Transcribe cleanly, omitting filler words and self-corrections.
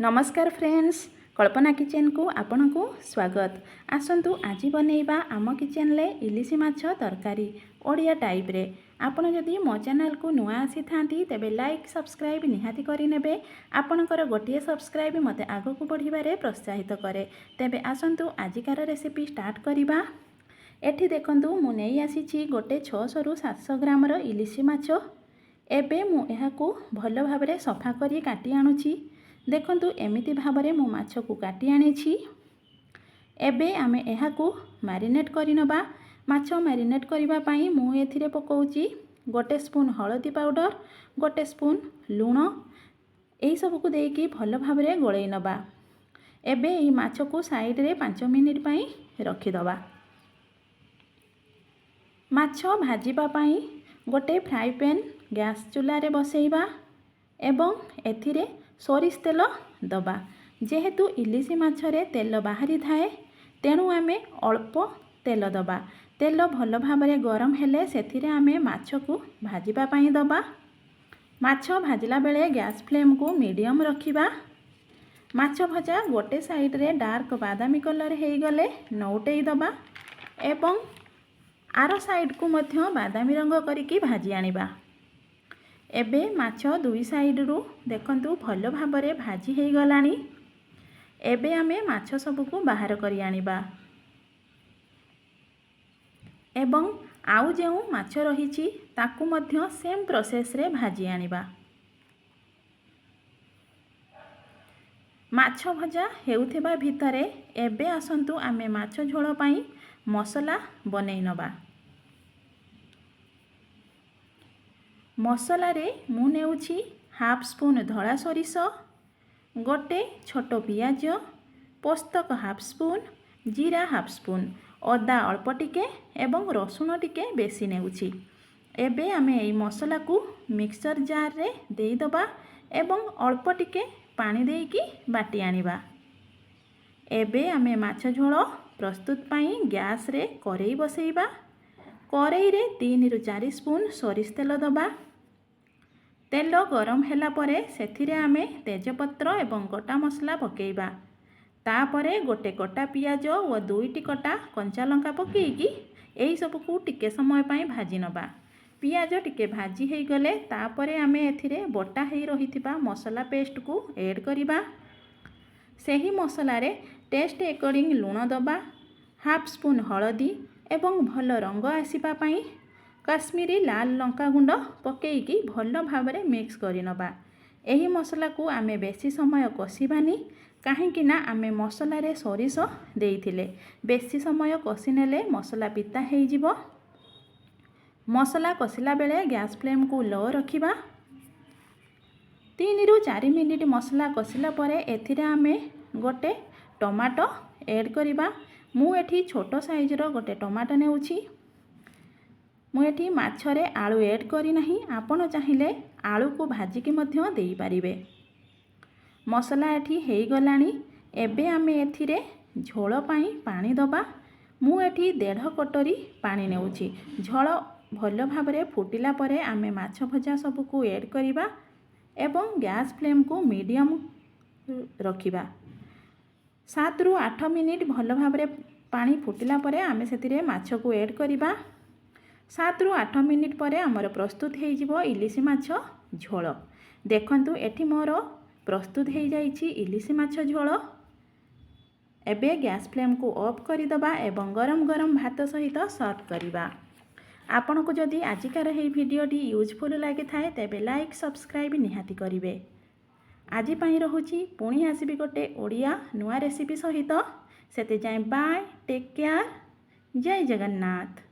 ନମସ୍କାର ଫ୍ରେଣ୍ଡସ୍, କଳ୍ପନା କିଚେନ୍କୁ ଆପଣଙ୍କୁ ସ୍ୱାଗତ। ଆସନ୍ତୁ ଆଜି ବନେଇବା ଆମ କିଚେନ୍ରେ ଇଲିଶି ମାଛ ତରକାରୀ ଓଡ଼ିଆ ଟାଇପ୍ରେ। ଆପଣ ଯଦି ମୋ ଚ୍ୟାନେଲକୁ ନୂଆ ଆସିଥାନ୍ତି, ତେବେ ଲାଇକ୍, ସବସ୍କ୍ରାଇବ୍ ନିହାତି କରିନେବେ। ଆପଣଙ୍କର ଗୋଟିଏ ସବସ୍କ୍ରାଇବ୍ ମୋତେ ଆଗକୁ ବଢ଼ିବାରେ ପ୍ରୋତ୍ସାହିତ କରେ। ତେବେ ଆସନ୍ତୁ ଆଜିକାର ରେସିପି ଷ୍ଟାର୍ଟ କରିବା। ଏଠି ଦେଖନ୍ତୁ, ମୁଁ ନେଇ ଆସିଛି ଗୋଟେ 600ରୁ 700 ଗ୍ରାମର ଇଲିଶି ମାଛ। ଏବେ ମୁଁ ଏହାକୁ ଭଲ ଭାବରେ ସଫା କରି କାଟି ଆଣୁଛି। ଦେଖନ୍ତୁ, ଏମିତି ଭାବରେ ମୁଁ ମାଛକୁ କାଟି ଆଣିଛି। ଏବେ ଆମେ ଏହାକୁ ମ୍ୟାରିନେଟ୍ କରିନେବା। ମାଛ ମ୍ୟାରିନେଟ୍ କରିବା ପାଇଁ ମୁଁ ଏଥିରେ ପକାଉଛି ଗୋଟେ ସ୍ପୁନ୍ ହଳଦୀ ପାଉଡ଼ର, ଗୋଟେ ସ୍ପୁନ୍ ଲୁଣ। ଏହିସବୁକୁ ଦେଇକି ଭଲ ଭାବରେ ଗୋଳେଇ ନେବା। ଏବେ ଏହି ମାଛକୁ ସାଇଡ଼ରେ 5 ମିନିଟ୍ ପାଇଁ ରଖିଦେବା। ମାଛ ଭାଜିବା ପାଇଁ ଗୋଟେ ଫ୍ରାଏ ପ୍ୟାନ୍ ଗ୍ୟାସ୍ ଚୁଲାରେ ବସେଇବା ଏବଂ ଏଥିରେ ସୋରିଷ ତେଲ ଦେବା। ଯେହେତୁ ଇଲିଶି ମାଛରେ ତେଲ ବାହାରିଥାଏ, ତେଣୁ ଆମେ ଅଳ୍ପ ତେଲ ଦେବା। ତେଲ ଭଲ ଭାବରେ ଗରମ ହେଲେ ସେଥିରେ ଆମେ ମାଛକୁ ଭାଜିବା ପାଇଁ ଦେବା। ମାଛ ଭାଜିଲା ବେଳେ ଗ୍ୟାସ୍ ଫ୍ଲେମ୍କୁ ମିଡ଼ିୟମ୍ ରଖିବା। ମାଛ ଭଜା ଗୋଟେ ସାଇଡ଼ରେ ଡାର୍କ ବାଦାମୀ କଲର୍ ହେଇଗଲେ ନଉଟେଇ ଦେବା ଏବଂ ଆର ସାଇଡ଼କୁ ମଧ୍ୟ ବାଦାମୀ ରଙ୍ଗ କରିକି ଭାଜି ଆଣିବା। ଏବେ ମାଛ ଦୁଇ ସାଇଡ଼ରୁ ଦେଖନ୍ତୁ, ଭଲ ଭାବରେ ଭାଜି ହେଇଗଲାଣି। ଏବେ ଆମେ ମାଛ ସବୁକୁ ବାହାର କରି ଆଣିବା ଏବଂ ଆଉ ଯେଉଁ ମାଛ ରହିଛି, ତାକୁ ମଧ୍ୟ ସେମ୍ ପ୍ରୋସେସ୍ରେ ଭାଜି ଆଣିବା। ମାଛ ଭଜା ହେଉଥିବା ଭିତରେ ଏବେ ଆସନ୍ତୁ ଆମେ ମାଛ ଝୋଳ ପାଇଁ ମସଲା ବନେଇ ନେବା। ମସଲାରେ ମୁଁ ନେଉଛି ହାଫ୍ ସ୍ପୁନ୍ ଧଳା ସୋରିଷ, ଗୋଟେ ଛୋଟ ପିଆଜ, ପୋସ୍ତକ ହାଫ୍ ସ୍ପୁନ୍, ଜିରା ହାଫ୍ ସ୍ପୁନ୍, ଅଦା ଅଳ୍ପ ଟିକେ ଏବଂ ରସୁଣ ଟିକେ ବେଶୀ ନେଉଛି। ଏବେ ଆମେ ଏଇ ମସଲାକୁ ମିକ୍ସଚର୍ ଜାର୍ରେ ଦେଇଦେବା ଏବଂ ଅଳ୍ପ ଟିକେ ପାଣି ଦେଇକି ବାଟି ଆଣିବା। ଏବେ ଆମେ ମାଛ ଝୋଳ ପ୍ରସ୍ତୁତ ପାଇଁ ଗ୍ୟାସ୍ରେ କରେଇ ବସେଇବା। କରେଇରେ 3ରୁ 4 ସ୍ପୁନ୍ ସୋରିଷ ତେଲ ଦେବା। ତେଲ ଗରମ ହେଲା ପରେ ସେଥିରେ ଆମେ ତେଜପତ୍ର ଏବଂ ଗୋଟା ମସଲା ପକାଇବା। ତାପରେ ଗୋଟେ କଟା ପିଆଜ ଓ ଦୁଇଟି କଟା କଞ୍ଚା ଲଙ୍କା ପକାଇକି ଏହିସବୁକୁ ଟିକେ ସମୟ ପାଇଁ ଭାଜି ନେବା। ପିଆଜ ଟିକେ ଭାଜି ହେଇଗଲେ ତାପରେ ଆମେ ଏଥିରେ ବଟା ହେଇ ରହିଥିବା ମସଲା ପେଷ୍ଟକୁ ଏଡ଼୍ କରିବା। ସେହି ମସଲାରେ ଟେଷ୍ଟ ଏକର୍ଡ଼ିଂ ଲୁଣ ଦେବା, ହାଫ୍ ସ୍ପୁନ୍ ହଳଦୀ ଏବଂ ଭଲ ରଙ୍ଗ ଆସିବା ପାଇଁ କାଶ୍ମୀରୀ ଲାଲ ଲଙ୍କା ଗୁଣ୍ଡ ପକାଇକି ଭଲ ଭାବରେ ମିକ୍ସ କରିନେବା। ଏହି ମସଲାକୁ ଆମେ ବେଶୀ ସମୟ କଷିବାନି, କାହିଁକି ନା ଆମେ ମସଲାରେ ସୋରିଷ ଦେଇଥିଲେ। ବେଶୀ ସମୟ କଷି ନେଲେ ମସଲା ପିତା ହେଇଯିବ। ମସଲା କଷିଲା ବେଳେ ଗ୍ୟାସ୍ ଫ୍ଲେମ୍କୁ ଲୋ ରଖିବା। 3ରୁ 4 ମିନିଟ୍ ମସଲା କଷିଲା ପରେ ଏଥିରେ ଆମେ ଗୋଟେ ଟମାଟୋ ଏଡ଼୍ କରିବା। ମୁଁ ଏଠି ଛୋଟ ସାଇଜ୍ର ଗୋଟେ ଟମାଟୋ ନେଉଛି। ମୁଁ ଏଠି ମାଛରେ ଆଳୁ ଏଡ଼୍ କରିନାହିଁ। ଆପଣ ଚାହିଁଲେ ଆଳୁକୁ ଭାଜିକି ମଧ୍ୟ ଦେଇପାରିବେ। ମସଲା ଏଠି ହେଇଗଲାଣି। ଏବେ ଆମେ ଏଥିରେ ଝୋଳ ପାଇଁ ପାଣି ଦେବା। ମୁଁ ଏଠି ଦେଢ଼ କଟୋରୀ ପାଣି ନେଉଛି। ଝୋଳ ଭଲ ଭାବରେ ଫୁଟିଲା ପରେ ଆମେ ମାଛ ଭଜା ସବୁକୁ ଏଡ଼୍ କରିବା ଏବଂ ଗ୍ୟାସ୍ ଫ୍ଲେମ୍କୁ ମିଡ଼ିୟମ୍ ରଖିବା। 7ରୁ 8 ମିନିଟ୍ ଭଲ ଭାବରେ ପାଣି ଫୁଟିଲା ପରେ ଆମେ ସେଥିରେ ମାଛକୁ ଏଡ଼୍ କରିବା। 7ରୁ 8 ମିନିଟ୍ ପରେ ଆମର ପ୍ରସ୍ତୁତ ହେଇଯିବ ଇଲିଶି ମାଛ ଝୋଳ। ଦେଖନ୍ତୁ, ଏଠି ମୋର ପ୍ରସ୍ତୁତ ହେଇଯାଇଛି ଇଲିଶି ମାଛ ଝୋଳ। ଏବେ ଗ୍ୟାସ୍ ଫ୍ଲେମ୍କୁ ଅଫ୍ କରିଦେବା ଏବଂ ଗରମ ଗରମ ଭାତ ସହିତ ସର୍ଭ କରିବା। ଆପଣଙ୍କୁ ଯଦି ଆଜିକାର ଏହି ଭିଡ଼ିଓଟି ୟୁଜଫୁଲ୍ ଲାଗିଥାଏ, ତେବେ ଲାଇକ୍, ସବସ୍କ୍ରାଇବ୍ ନିହାତି କରିବେ। ଆଜି ପାଇଁ ରହୁଛି। ପୁଣି ଆସିବି ଗୋଟେ ଓଡ଼ିଆ ନୂଆ ରେସିପି ସହିତ। ସେତେ ଯାଏଁ ବାଏ, ଟେକ୍ କେୟାର, ଜୟ ଜଗନ୍ନାଥ।